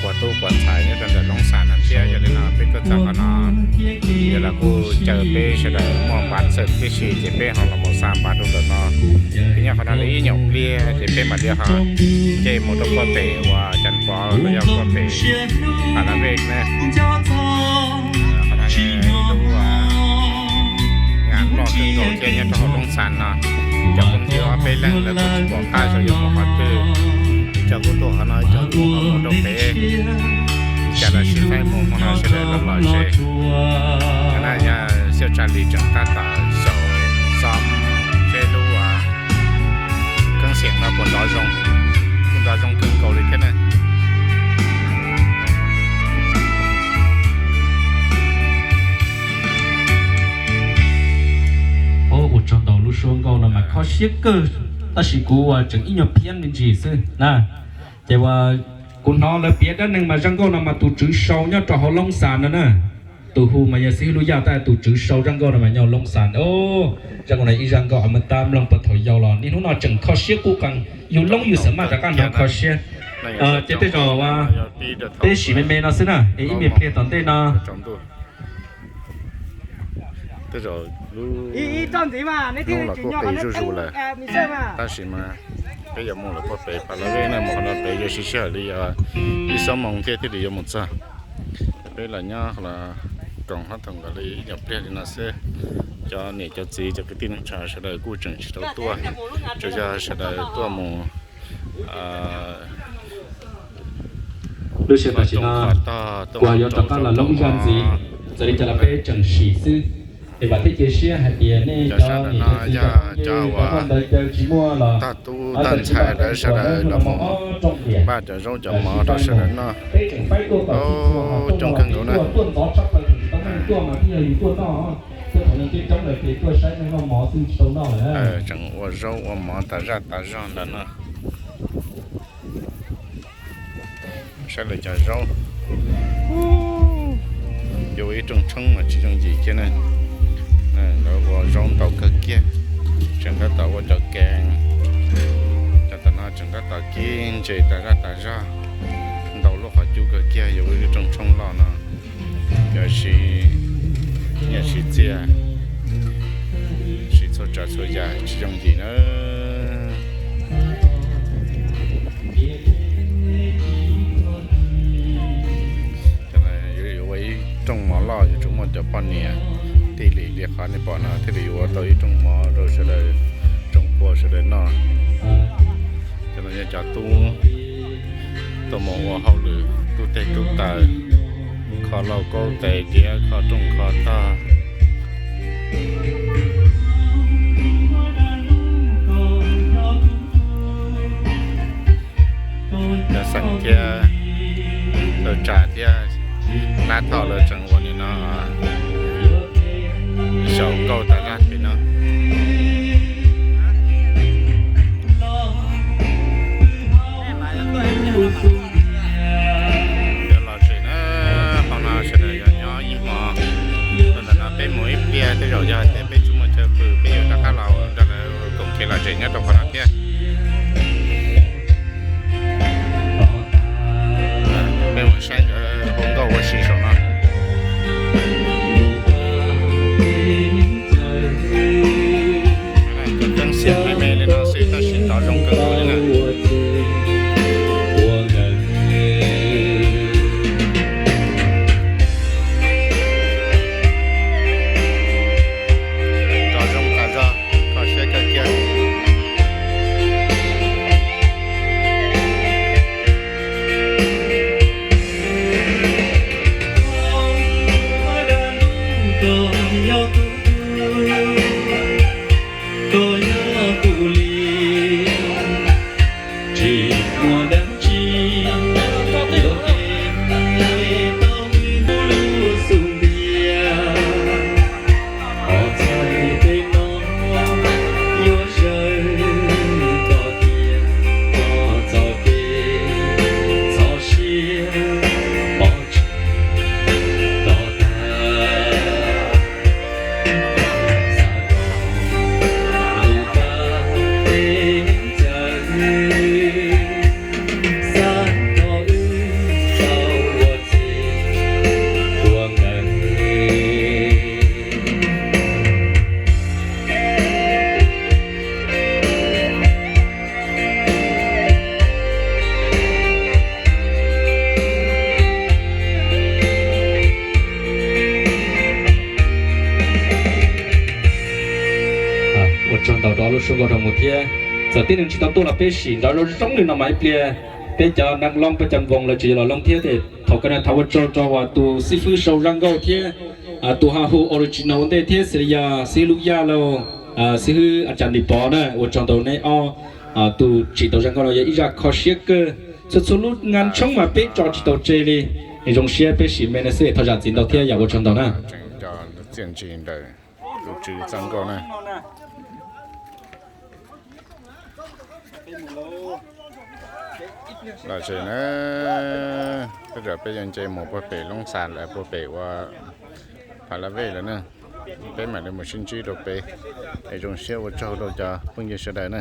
quas tub quas ntxhais nyob rau ntawm Loob Xas no thiab. Yog li no peb tuaj txog qhov no, yog los kuj caw peb sawv daws muaj npav xeem tib si ces peb ho los mus xa npav rau ntawm no. Peb nyob qhov no li ib nyuag pliag ces peb mam li ho nce mus rau puag pem uas Cas Pov los yog puag pem Pha La Vej na. Qhov no yog ib lub ngas loj kawg nkaus thiab nyob rau hauv Loob Xas no. Cov phooj ywg ob peb leeg lawv kuj tsis pom qab xyov yuav mus qhov twg, cov kuj tuaj qhov no, cov kuj mus rau pem, cas los sis faib mus hmo no sawv daws los lom zem. Qhov no yog Xiaj Tsa Lis tseem tab tom xyaum xom seb lub keeb xeem no puas nrov zoo, kuj nrov zoo kawg nkaus li thiab na. Ua tsaug ntau, lub suab nkauj no mas kho siab kawg, tab sis kuv tseem ib nyuag phiab me ntsis xwb na. Ces uas kuv hnov lawv piav dab neeg mas zaj nkauj no mas tus tswv sau nyob rau hauv Loob Xas no na. Tus hu mas yog xib hwb Lub Yaj, tab tus tswv sau zaj nkauj no mas nyob Loob Xas. Zaj nkauj no ib zaj nkauj uas muaj tab mloog puag thaum yau los niaj hnub no tseem kho siab quj qees, yus loob yus xav maj rov qab hnov kho siab. Ces tej zaum peb sim me me no xwb na, es ib me pliag tom ntej no Tej zaum lub hnub los kuj qis zuj zus lawm, tab sis mas peb yuav mus lawm puag pem Pha La Vej na, mus qhov no pem yuav siv sij hawm li ib xuab moos thiaj thiaj li yuav mus txog. Peb los nyob los koom hab thoom nkaus li ib nyuag pliag li no xwb. Cov niam cov txiv cov kwv tij neej tsa sawv daws kuj tseem tsis tau tuaj, tsuas yog sawv daws tuaj mus lub sij hawm tam sim no kuv yuav rov qab los loob ib zaj ntxiv, txawm li cas los peb tseem sim xwb. Es vam thiab cia siab hais tias nej cov niam cov txiv cov phooj ywg cov muaj ntawv caw tsis muaj los tag tub tag ntxhais lawv sawv daws los mus npaj cov zaub cov mov rau sawv daws noj. Coob kawg nkaus na. Tseem ua zaub ua mov tas zaj tas zog ntawm no. Saib lawv cov zaub, yuav ua ib rooj tshoob mas tsis yooj yim kiag na. Lawv ua zaub ntau kawg kiag, tseem tab tom ua cov kees, cov tom no tseem tab tom kib ntses tas zaj tas zog, ntau lub qhov cub kawg kiag yuav ua ib rooj tshoob loj no. Cov siv nyiaj siv txiaj, siv txhua tsav txhua yam tsis yooj yim na. Yuav ua ib rooj mov loj yuav tsum muaj cov poj niam tij li li qhov nej pom no thiaj li yuav ua tau ib rooj mov rau sawv daws, rooj pua sawv daws noj. Cov no yog cov tub tuaj mus ua hauj lwm tub teg tub taw, kho lauj kaub tes diav, kho rooj kho tog. Cov xeem thiab tawm tsam thiab nab thoj lawv tseem ua li no, xyaum nkauj tas zaj pem no. Yuav lom zem na, hmo no sawv daws yuav nyob ib hmo, rau ntawm no peb mus ib pliag, tej zaum yog tias peb tsis muaj chaw pw peb yuav rov qab los nrog lawv koom kev lom zem nyob rau qhov no thiab. Peb mus saib nkawd ua nkauj ua si saum no. Zoo nkauj dhau mus thiab. Txawm tib neeg tsis tau tuaj los peb sim nrov zoo zoo li no mas ib pliag peb cov neeg loo peb cov voos lawv tsis yuav los loo thiab. Ces thaum kawg no thov ua tsaug rau uas tus xib fwb sau zaj nkauj thiab tus ha hu original ua ntej thiab xws li yog xib hwb Lub Yaj los xib hwb a cas Nis Pov na, ua tsaug ntau neb ob tug tsim tau zaj nkauj no yog ib zaj kho siab kawg. Txhua txhua lub nqa tshoob mas peb tso tsis tau tseg li. Zoo siab peb sim me no xwb, thov zam txim ntau thiab yom, ua tsaug ntau na. Txiaj ntsig ntawm tus tswv txoj nkauj na. Los ces na, peb yuav nce mus puag pem Loob Xas lawm, puag pem ua Phav Lab Vej lawm na. Peb mam li mus sib ntsib rau pem. Es zoo siab ua tsaug rau cov phooj ywg sawv daws na.